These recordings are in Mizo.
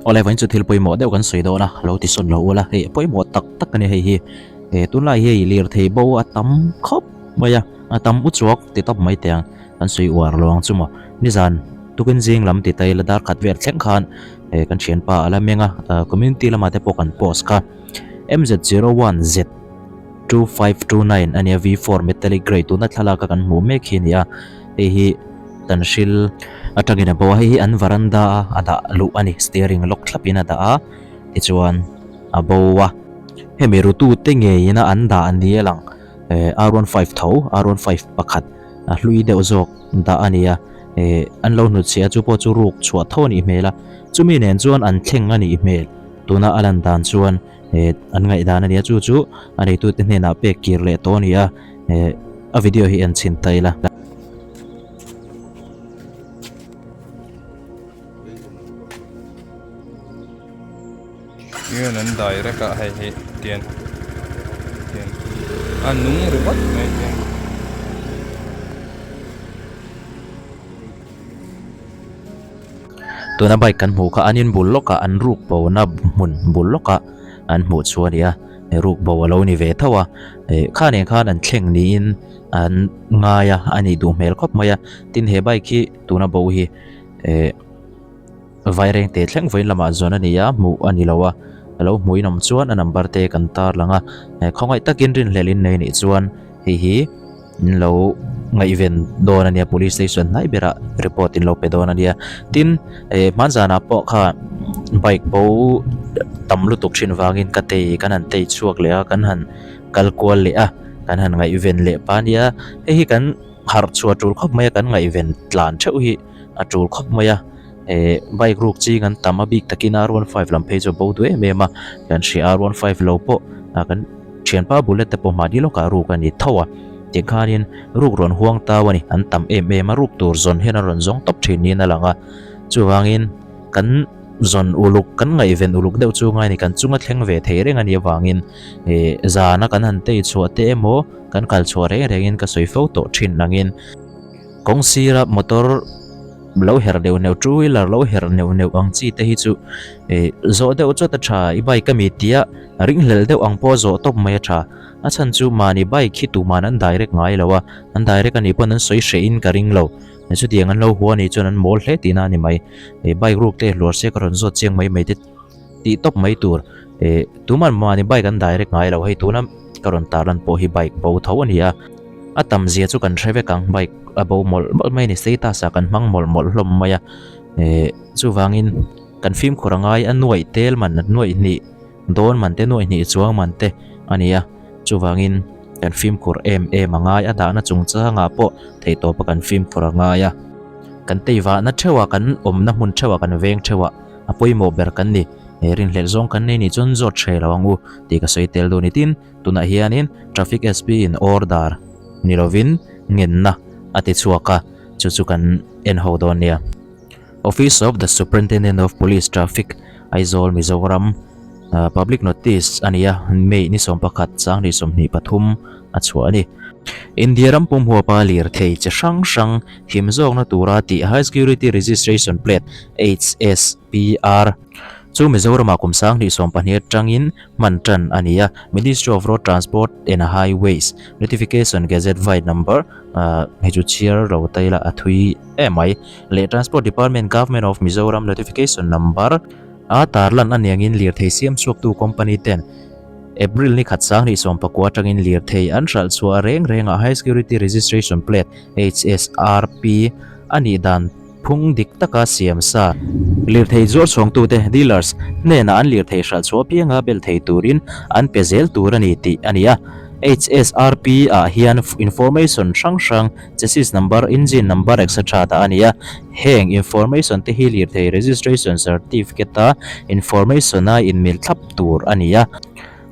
Awle vawiin chu thil pawimawh deuh kan sawi dawn a, lo ti sawn lo ula, hei a pawimawh tak tak a ni hei hi. Eh tunlai hi hei lirthei bo a tam khawp mai a, a tam u chuak ti tawp mai teh ang, kan sawi uar lo ang chu maw. Nizan tukin zing lam ti ta ila dar khat vel thleng khan eh kan thianpa a la meng a, community lamah te pawh kan post kha MZ01Z 2529 a nia V4 metallic grey tuna thlalak a kan hmuh mek hi a ni a, hei hi Tanhril atangin a bo a, hei hi an varanda a a dah luh a ni steering lock thlap in a dah a tichuan a bo a, hemi rutu te ngeiin a an dah ni a lang eh R one five tho R one five pakhat a hlui deuh zawk dah a ni a eh an lo hnutchhiah a chu pawh chu ruk chhuah tho a nih hmel a chumi nen chuan an thleng a nih hmel tuna a lan dan chuan. Eh an ngaihdan a nia chu chu a neitute hnenah pek kir leh tawh a ni a eh a video hi en chhin ta ila. Hian an direct a hei hi tian tian a nung ringawt mai tian. Tuna bike kan hmuh kha an in bul lawkah an ruk bo na hmun bul lawkah an hmuh chu a ni a ruk bo a lo ni ve tho a eh kha nen khan an thleng niin an ngai a a nih duh hmel khawp mai a tin he bike hi tuna bo hi eh vairengte thleng vawiin lamah zawn a ni a hmuh a ni lo a a lo hmuh in awm chuan a number te kan tar lang a khawngaih takin rinhlelh in nei nih chuan hei hi. In lo ngaihven dawn a nia police station hnai berah report in lo pe dawn a nia tin eh hmanzanah pawh kha bike bo tam lutuk thin vangin ka tei kan han tei chhuak leh a kan han kal kual leh a kan han ngaihven leh pah a nia hei hi kan harh chhuah tul khawp mai a kan ngaihven tlan theuh hi a tul khawp mai a eh bike ruk ching an tam a bik takin R one five lam phei chu a bo duh em em a kan hria R one five lo pawh ah kan. Thianpa bullet te pawh mahni lawkah ruk a ni tho a, tih khanin ruk rawn huang tau a ni, an tam em em a, ruk tur zawn hian an rawn zawng tawp thin niin a lang a, chuvangin kan zawn uluk, kan ngaihven uluk deuh chu ngai a ni, kan chunga thleng ve thei reng a nih avangin ih zana kan han tei chhuah te emaw kan kal chhuah reng rengin ka sawi fo tawh thin angin kawng sira motor lo herh neuh neuh two wheeler lo herh neuh neuh ang chi te hi chu ih zawh deuh chawt a tha i bike a mi tia ringhlel deuh ang pawh zawh tawp mai a tha a chhan chu mahni bike hi tuman an direct ngai lo a an direct a nih pawn an sawi hreh in ka ring lo chutiang an lo hua a nih chuan an mawl hle tihna a ni mai ih bike ruk te hluar se ka rawn zawt chiang mai mai te tih tawp mai tur ih tuman mahni bike an direct ngai lo hei tuna ka rawn tarlan pawh hi bike bo tho a ni a. A tam zia chu kan hre vek ang bike a bo mawlh mawlh mai a ni status ah kan hmang mawlh mawlh hlawm mai a eh chuvangin kan fimkhur a ngai a nuaih tel man a nuaih hnih dawn man te nuaih hnih chuang man te a ni a chuvangin kan fimkhur em em a ngai a dahna chungchangah pawh theihtawpa kan fimkhur a ngai a kan teivahna theuh a kan awmna hmun theuh a kan veng theuh a a pawimawh ber kan ni eh rinhlelh zawng kan nei nih chuan zawt hre lo ang u tih ka sawi tel duh ni tin. Tunah hianin Traffic SP in order ni lovin ngenna a ti chhuak a, chu chu kan en ho dawn nia. Office of the Superintendent of Police Traffic, Aizawl, Mizoram, Public Notice a ni a, May ni 11, 2023 a chhuah a ni. India ram pum huapa lirthei chi hrang hrang him zawkna tura tih High Security Registration Plate, HSPR, Chu Mizoramah kum 2012 atangin hman tan a ni a, Ministry of Road Transport and Highways Notification Gazette vide number hei chu chhiar lo ta ila a thui em mai leh Transport Department Government of Mizoram Notification number a tarlan a niangin lirthei siam chhuaktu company ten April ni khat 2019 atangin lirthei an hralh chhuah reng rengah High Security Registration Plate, HSRP, a nih dan Phung dik taka siam sa lirthei zuar chhawngtute, dealers, hnenah an lirthei hralh chhuah apianga bel thei turin an pe zel tur a ni tih a ni a. HSRP ah hian information hrang hrang, chassis number, engine number etc dah a ni a. Heng information te hi lirthei registration certificate a information a inmil thlap tur a ni a.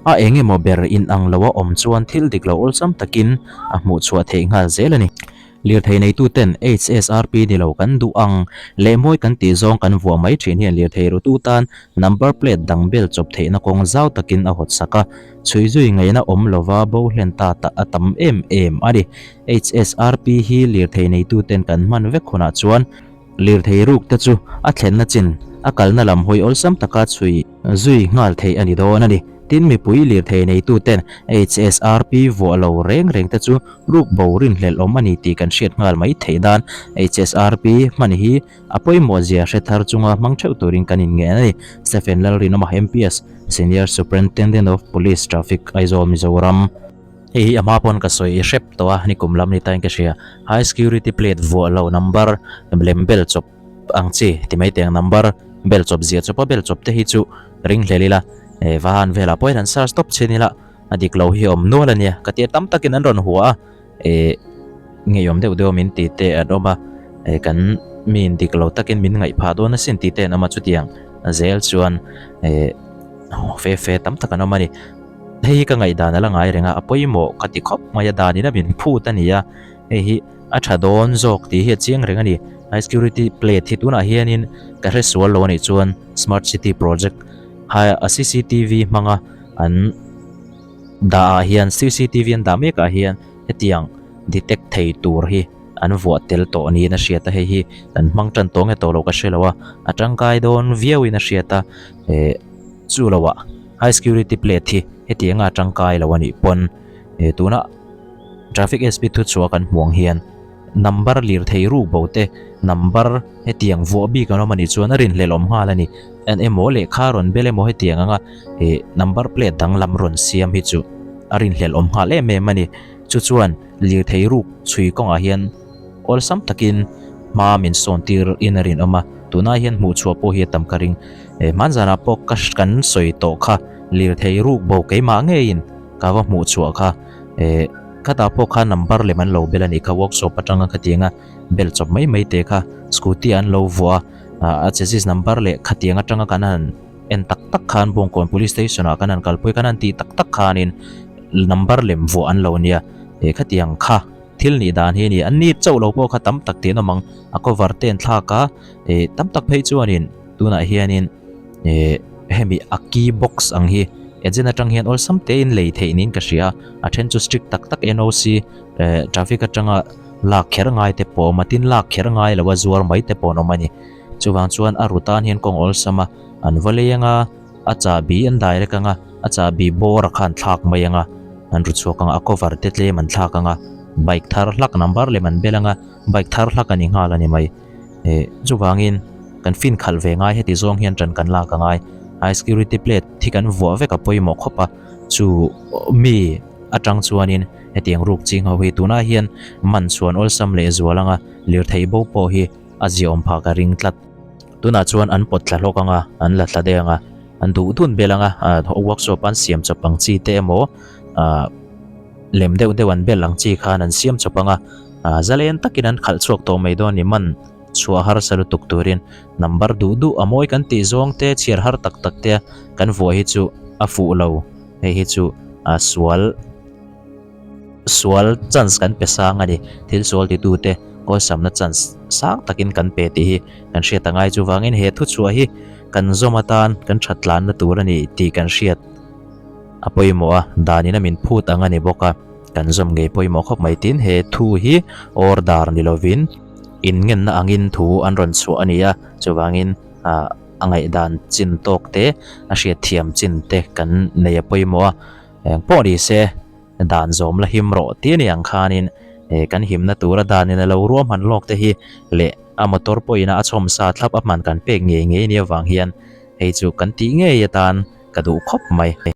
A eng emaw ber inang lo a awm chuan thil dik lo awlsam takin a hmuh chhuah theih nghal zel a ni. Lirthei neituten HSRP ni lo kan duh ang leh mawi kan tih zawng kan vuah mai thin hian lirthei rutu tan number plate dang bel chawp theihna kawng zau takin a hawt sak a, chhui zui ngaihna awm lova bo hlen ta ta a tam em em a ni. HSRP hi lirthei neituten kan hman vek hunah chuan lirthei ruk te chu a thlenna chin. a kalna lam hawi awlsam taka chhui zui nghal theih a ni dawn a ni. Tin, mipui lirthei neituten HSRP vuah lo reng reng te chu ruk bo rinhlelh awm a ni tih kan hriat nghal mai theih nan HSRP hman hi a pawimawh zia hre thar chunga hmang theuh turin kan inngen a ni. Stephen Lalrinawma MPS, Senior Superintendent of Police, Traffic, Aizawl, Mizoram. Hei hi a hma pawn ka sawi i hrep tawh a, nikum lam ni tain ka hria. High security plate vuah lo number lem bel chawp ang chi ti mai teh ang number bel chawp ziah chawpa bel chawp te hi chu ring hlel ila eh vahan velah pawhin an search tawp chhin ila a dik lo hi a awm nual a nia ka tia tam takin an rawn hua a eh ngeiawm deuh deuh a min ti te an awm a eh kan mi in dik lo takin min ngaih phah dawn asin tih te an awm a chutiang zel chuan eh fe fe tam tak an awm a ni. Hei hi ka ngaihdan a la ngai reng a, a pawimawh ka ti khawp mai a, danin a min phut a ni a, hei hi a tha dawn zawk tih hi a chiang reng a ni. High security plate hi tunah hianin ka hre sual lo a nih chuan smart city project hai a cctv hmanga an dah ah hian cctv an dah mek ah hian hetiang detect thei tur hi an vuah tel tawh niin a hriat a, hei hi an hmang tan tawh nge tawh lo ka hre lo a, a tangkai dawn viauin a hriat a, eh chu lo ah. High security plate hi hetianga a tangkai lo a nih pawn eh tuna traffic SP thuchhuah kan hmuh ang hian number lirthei ruk bo te number hetiang vuah bik an awm a nih chuan a rinhlelh awm nghal a ni. En emaw lehkha rawn bel emaw hetiang anga eh number plate danglam rawn siam hi chu a rinhlelh awm nghal em em a ni. Chu chuan lirthei ruk chhui kawngah hian awlsam takin hma min sawn tir in a rinawm a, tunah hian hmuh chhuah pawh hi a tam ka ring. Eh hmanzanah pawh ka kan sawi tawh kha lirthei ruk bo keimah ngeiin ka va hmuh chhuah kha eh khatah pawh kha number lem an lo bel a nih kha workshop atanga khatianga bel chawp mai mai te kha scooty an lo vuah a, a chassis number leh khatiang atanga kan han en tak tak khan Bawngkawn police station ah kan han kalpui kan han tih tak tak khanin number lem vuah an lo nia eh khatiang kha. Thil nih dan hi a ni. An ni chauh lo pawh kha tam tak tih an awm ang. A cover te an thlak a, eh tam tak phei chuanin tunah hianin eh hemi a key box ang hi agent atang hian awlsam tein lei theih niin ka hria a. A then chu strict tak tak NOC eh traffic atanga lak kher ngai te pawh a awm a, tin lak kher ngai lo a zuar mai te pawh an awm a ni. Chuvang chuan a ru tan hian kawng awlsam a, an va lei anga. A chahbi an direct anga, a chahbi bawr a khan thlak mai anga, an ru chhuak anga, a cover te tlem an thlak anga, bike thar hlak number lem an bel anga, bike thar hlak a ni nghal a ni mai. Eh chuvangin kan fin khalh ve ngai heti zawng hian ṭan kan lak a ngai. High security plate hi kan vuah vek a pawimawh khawp a, chu mi atang chuanin hetiang ruk ching ho hi tunah hian man chhuan awlsam leh zual anga lirthei bo pawh hi a ziaawm phah ka ring tlat. Tunah chuan an pawt thla hlawk anga, an la thla deuh anga, an duh dun bel anga, ah workshop an siam chawp ang chi te emaw ah lem deuh deuh an bel ang chi khan an siam chawp anga, ah zalen takin an khalh chhuak tawh mai dawn a ni. Man chhuah harsa lutuk turin number duh duh a mawi kan tih zawng te chhiar har tak tak te kan vuah hi chu a fuh lo, hei hi chu a sual. Sual chance kan pe sang a ni. Thil sual titute kawlsamna chance sang takin kan pe tih hi kan hriat a ngai. Chuvangin he thuchhuah hi kan zawm atan kan that tlanna tur a ni tih kan hriat a pawimawh a, danin a min phut ang a ni bawk a, kan zawm ngei pawimawh khawp mai. Tin, he thu hi order ni lovin inngenna angin thu an rawn chhuah a ni a, chuvangin a ngaihdan chin tawk te, a hriatthiam chin te kan nei a pawimawh a. Eng pawh ni se, dan zawm la him rawh tih a ni ang khanin eh kan himna tura danin a lo ruahman lawk te hi leh a motor pawhin a chhawm sa thlap a hman kan pek ngei ngei nia vang hian hei chu kan tih ngei atan ka duh khawp mai.